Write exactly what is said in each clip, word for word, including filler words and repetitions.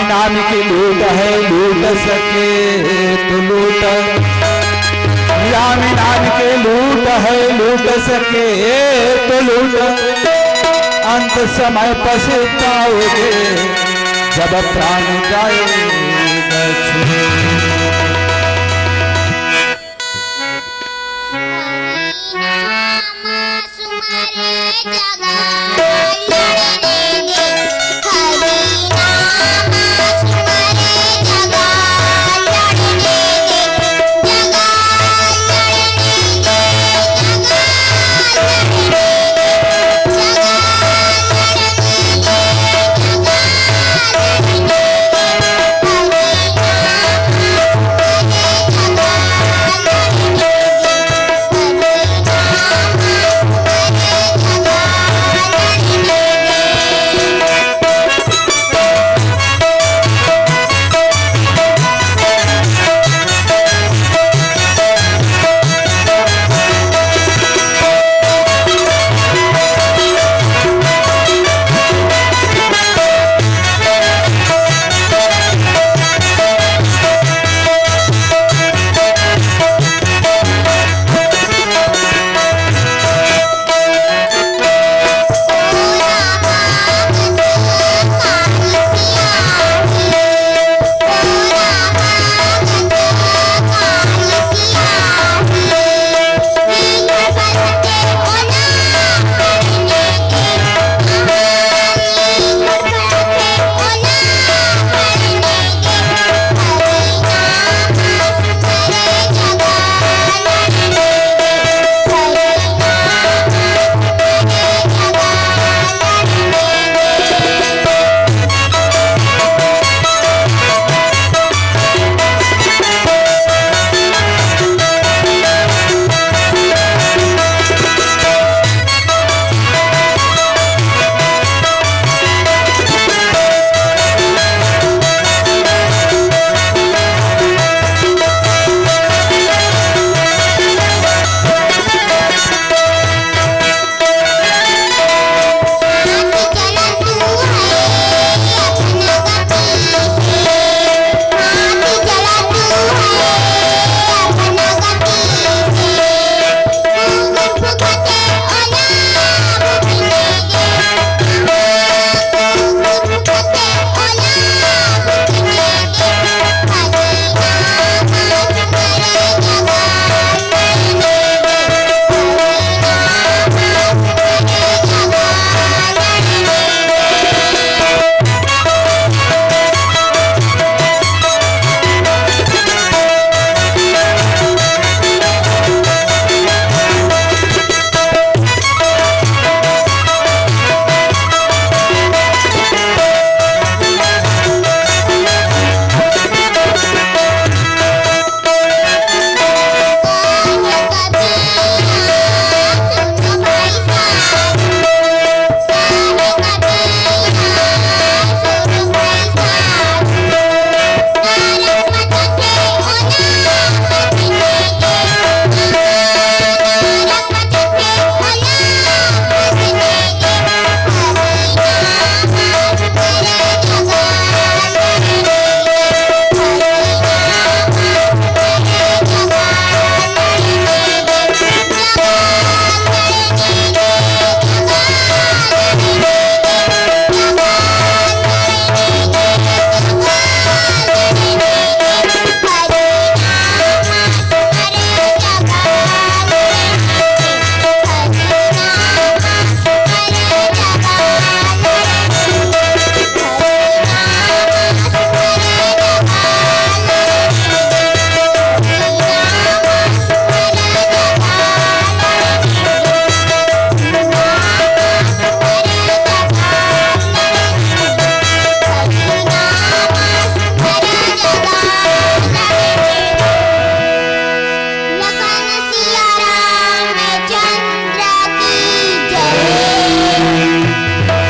नाम की लूट है, लूट सके तो लूट। राम नाम की लूट है, लूट सके तो लूट। अंत समय पछताओगे, जब प्राण जाएगा छूट।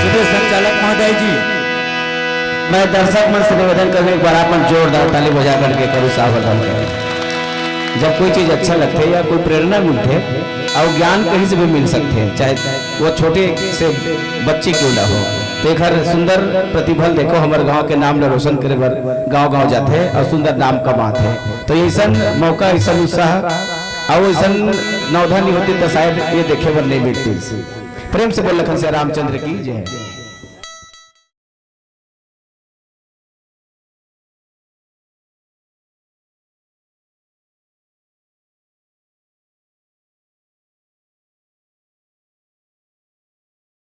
श्री संचालक महोदय जी, मैं दर्शक मन से निवेदन करूँ, एक बार आप मन जोरदार ताली बजा करके करूँ स्वागत हम करें। जब कोई चीज अच्छा लगथे या कोई प्रेरणा मिलथे, अउ ज्ञान कहीं से भी मिल सकथे, चाहे वो छोटे से बच्चे क्यों ना हो। तो एकर सुंदर प्रतिफल देखो, हमर गांव के नाम ल रोशन करे बर गांव-गांव जाथे और सुंदर नाम कमाथे। तो ऐसन मौका, ऐसन उत्साह और ऐसन नवधा नहीं होती तो शायद ये देखे बर नहीं मिलती। प्रेम से बोल लखन से रामचंद्र की जय।